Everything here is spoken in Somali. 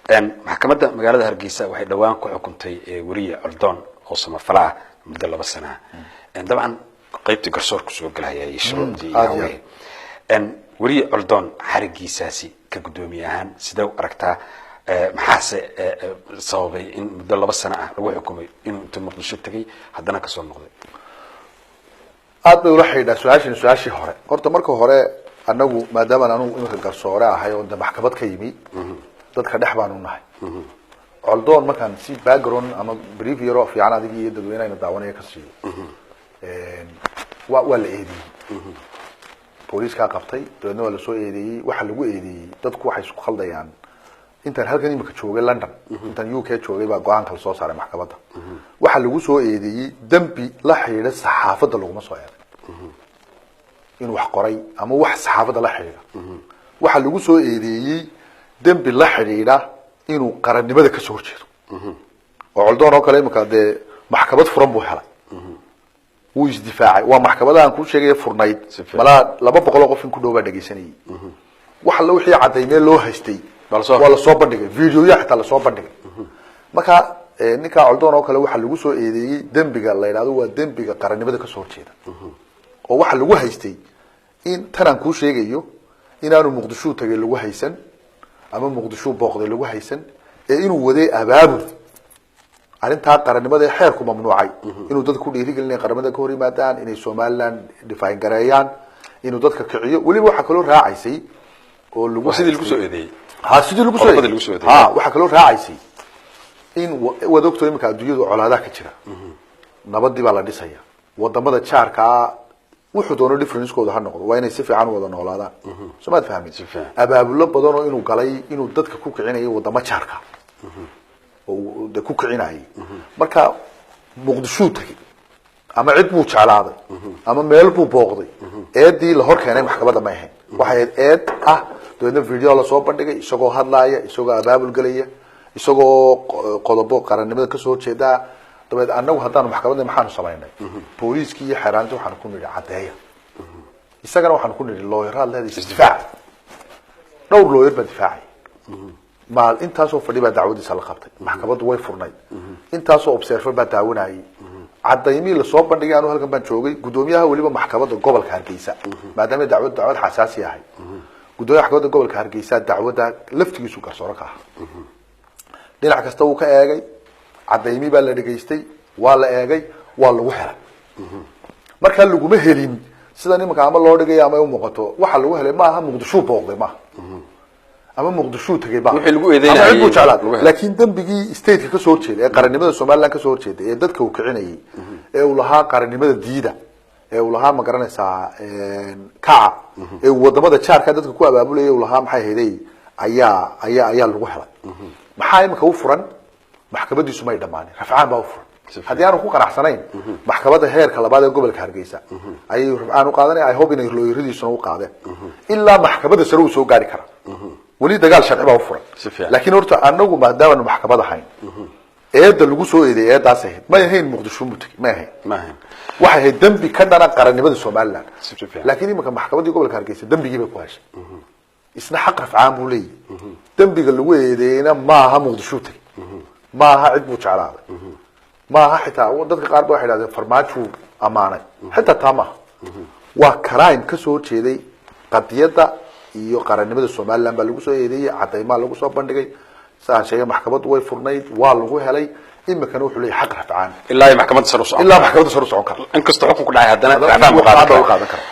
Maxkamadda magaalada Hargeysa waxay dhowaan ku xukuntay weriye Coldoon oo samafala ah muddo 2 sana ah. Dabcan qaybtii garsoorku soo gelaya iyo shuruucdii iyo Aad iyo hawlihii. Weriye Coldoon xarigiisaasi ka guddoomiye ahaan sidee u aragtaa? Maxaase sababay in muddo 2 sano ah lagu xukumay inuu intuu Muqdisho tegay haddana kasoo noqday? Aad bay ula xidhiidhaa su-aashan su-aashii hore. Horta marka hore, anagu maadaamaan anugu iminka garsoore ahay oo de maxkamad ka yimi, dadka dhex baanu nahay. Coldoon markaan si background ama brief yaro fiican adig iyo dadweynehayna daawanaya ka siiyo, waa la eedeeyey, booliiskaa qabtay, dabeedna waa lasoo eedeeyey. Waxa lagu eedeeyey, dadku waxay isku khaldayaan, intaan halkan imika joogay London, intaan UK joogay baa go-aanka lasoo saaray maxkamadda. Waxaa lagu soo eedeeyey dembi la xidhiidha saxaafadda. Laguma soo eeday inuu wax qoray ama wax saxaafadda la xidhiidha. Waxaa lagu soo eedeeyey dembi la xidhiidha inuu qarannimada kasoo horjeedo. Oo Coldoon oo kale imika dee maxkamad furan buu helay, wuu isdifaacay. Waa maxkamadahan kuu sheegaya furnayd. Si fiican. Malaa 200 oo qof in ku dhow baa dhegeysanayay. Wax alla wixii cadaymee loo haystay Waa lasoo waa lasoo bandhigay, videoya xitaa lasoo bandhigay. Marka ninka Coldoon oo kale waxaa lagu soo eedeeyey dembiga la yidhahdo waa dembiga qarannimada kasoo horjeeda, oo waxaa lagu haystay in tan aan kuu sheegayo, inaanu Muqdishuu tagay lagu haysan ama Muqdishuu booqday lagu haysan, ee inuu waday abaabul arrintaa qarannimada ee xeerku mamnuucay, inuu dadka ku dhiirigelin inay qaramada ka hor yimaadaan, inay Somaliland define gareeyaan, inuu dadka kiciyo. Weliba waxaa kaloo raacaysay oo lagu Waa sidii lagu soo haystay- eedeeyey. Ha, sidii lagu soo Qodobadii lagu soo eedeeyey. Ha, waxaa kaloo raacaysay in waad ogto imika adduunyadu colaadaha ka jira, nabadii baa la dhisaya. Wadamada jaarkaa wuxuu doono differencekooda ha noqdo, waa inay si fiican u wada noolaadaan. Soo maad fahmin? Si fiican. Abaabulo badan oo inuu galay, inuu dadka ku kicinayo wadamo jaarka oo uu de ku kicinayay. Marka Muqdishuu tegey ama cid buu jeclaaday ama meel buu booqday, eedii la hor keenay maxkamadda may ahayn. Waxay ahayd eed ah. Dabeedna video lasoo bandhigay isagoo hadlaaya, isagoo abaabul gelaya, isagoo qodobo qarannimada kasoo horjeedaa. Dabeed annagu haddaanu maxkamadda maxaanu samaynay? Booliiskii iyo xeeraanti waxaanu ku nidhi caddeeya. Isagana waxaanu ku nidhi looyaraad leedahay, isdifaac. Dhowr looyar baa difaacay. Maal intaasoo fadhi baa dacwadiisa la qabtay, maxkamaddu way furnayd, intaasoo observer baa daawanayay. Cadaymihii lasoo bandhigay, anu halkan baan joogay, guddoomiyaha weliba maxkamadda gobolka Hargeysa, maadaama dacwad dacwad xasaasi ahay, guddoomiyaha maxkamadda gobolka Hargeysa dacwadda laftigiisu garsooro ka aha. Dhinac kasta wuu ka eegay, cadaymii baa la dhegaystay, waa la eegay, waa lagu helay. Markaa laguma helin sida nimanka ama loo dhigaya ama ay umuuqato. Waxa lagu helay maaha Muqdishuu booqday maaha ama Muqdishuu tegay maaha Wixii lagu eedeynayay ama cid buu jeclaaday. lagu helay. Laakiin dembigii stateka kasoo horjeeda ee qarannimada Somaliland kasoo horjeeda, ee dadka uu kicinayay, ee uu lahaa qarannimada diida, ee uu lahaa, ma garanaysaa, kaca, ee uu wadamada jaarka dadka ku abaabulayay, uu lahaa maxay hayday, ayaa lagu helay. Maxaa imika u furan? Maxkamadiisu may dhammaanin, rafcaan baa u furan. Si fiican. Haddii aanu ku qanacsanayn, maxkamadda heerka labaad ee gobolka Hargeysa ayay rafcaan u qaadanaya. I hope inay looyaradiisuna u qaadeen. Ilaa maxkamadda sare uu soo gaari karaa, weli dagaal sharci baa u furan. Si fiican. Laakiin horta anagu maadaamaanu maxkamad ahayn, eedda lagu soo eedeeyay eeddaas ahayd. May ahayn Muqdisho mutegi, may ahayn. Ma ahayn. Waxay ahayd dembi ka dhana qarannimada Somaliland. Si fiican. Laakiin iminka maxkamaddii gobolka Hargeysa dembigii bay ku heshay. Isna xaq rafcaan buu leeyahy. Dembiga lagu eedeeyeyna maaha Muqdishuu tegey, maaha cid buu jeclaaday, maaha. Xitaa dadka qaar ba waxay idhahdeen Farmaajuu ammaanay. Xitaa taa maaha. Waa crime kasoo horjeeday qadiyadda iyo qarannimada Somaliland baa lagu soo eedeeyey, cadaymaa lagu soo bandhigay. Saan sheegay, maxkamaddu way furnayd, waa lagu helay. Imikana wuxuu leeyahay xaq rafcaan. Ilaa ay maxkamadda sare u socon. Ilaa maxkamadda sare u socon kara. Inkastoo xukun ku dhacay, haddana Haddana rafcaan buu rafcaan qaadan baa u karaa. qaadan karaa.